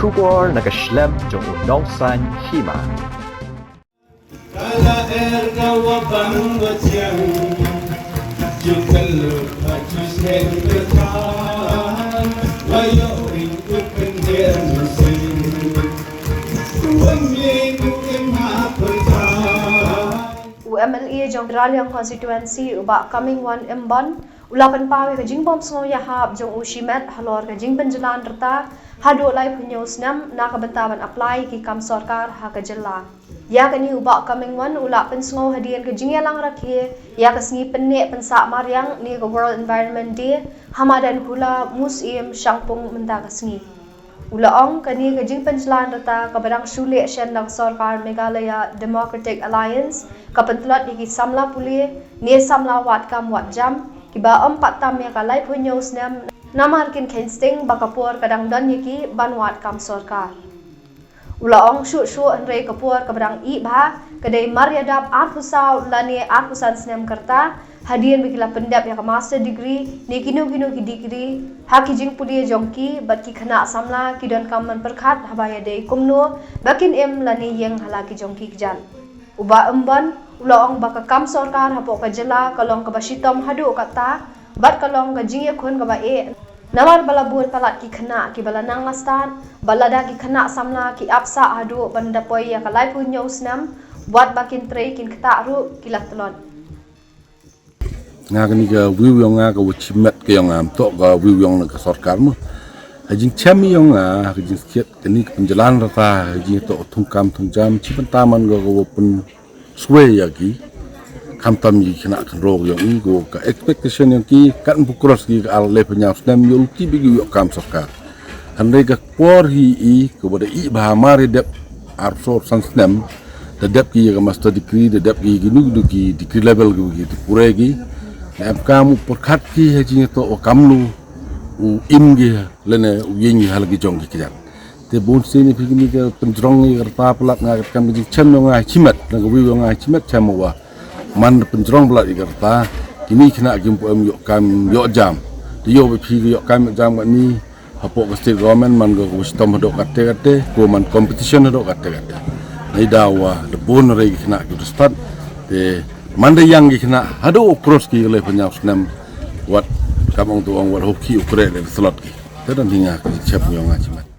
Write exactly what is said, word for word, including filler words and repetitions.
Khubor na ka shlem jong u nongsan hima. U M L A jong Raliang Constituency, u Bah Comingone Ymbon, u la pynpaw ïa ka jingbym sngew ïahap jong u shimet halor ka jingpynjlan rta haduh laiphew snem na ka bynta ban apply ki kam sorkar ha ka jylla. Ïa kane u Bah Comingone u la pynsngew hadien ka jingïalang rakhe ïa ka sngi pynneh pynsah mariang ne ka World Environment Day ha madan Hula Museum Shangpung mynta ka sngi. U la ong kane ka jingpynjlan rta kaba dang shu leh shen da ka sorkar Meghalaya Democratic Alliance ka pyntlot ïa ki samla pule ne samla wad kam wad jam kiba ym pat tam ïa ka laiphew snem, namar kin kheiñ sting ba ka por ka dang don ïa ki ban wad kam sorkar. U la ong shuh shuh hynrei ka por kaba dang ih bha ka dei mar ïa dap arphew saw lane arphew san snem ka rta, hadien ba ki la pyndep ïa ka master degree ne kino kino ki degree ha ki jingpule jong ki, bad ki khynnah samla ki donkam ban pyrkhat haba ïadei kumno ba kin im lane ïeng ha la ki jong ki kjat. U Bah Ymbon u la ong ba ka kam sorkar hapoh ka jylla ka long kaba shitom haduh katta bad ka long ka jingïakhun kaba eh, namar ba la bun palat ki khynnah kiba la nang la stad bad lada ki khynnah samla ki ap sah haduh ban da poi ïa ka laiphew snem, wat ba kin trei kin ktah ruh ki la tlot. Nga kane ka view jong nga, ka wa shimet ka jong nga, ym toh ka view jong ka sorkar mo. Ha jingchem jong nga, ha ka jingskhiat kane ka pynjlan rta ha jingtoh thungkam thungjam, chi bynta man ka ka wa pynswei ïa ki, khamtam ïa ki khynnah khynraw jong i, ko ka expectation jong ki katba cross ki ka ar laiphew snem, ïoh lynti ba ki ïoh kam sorkar. Hynrei ka por hi i kaba da ih bha mar ïa dep arphew san snem, da dep ki ïa ka master degree, da dep ki ïa kino kino ki degree level ki, ki te pure ki. Em kam u pyrkhat ki ha jingtoh wa kamno u im ki lane u ïeng ki ha la ki jong ki kjat. Te bun sien ïa phi kine ka pynjrong ïa ka rta palat, nga ka kam ka jingchem jong nga ha shimet, na ka view jong nga ha shimet chem wa man pynjrong palat ïa ka rta, kine khynnah kim pu em ïoh kam ïoh jam. Te ïoh ba phi ka ïoh kam ïoh jam kane hapoh ka state government man ka wa shitom haduh katte katte, ko man competition haduh katte katte. Nai daw wa da bun hynrei ki khynnah ki wa da stad, te man da ïang ki khynnah haduh cross ki ka laiphew snem, wat kam ong tu ong wat hok ki u kreh da slot ki. Te don hi nga ka jingchem jong nga ha shimet.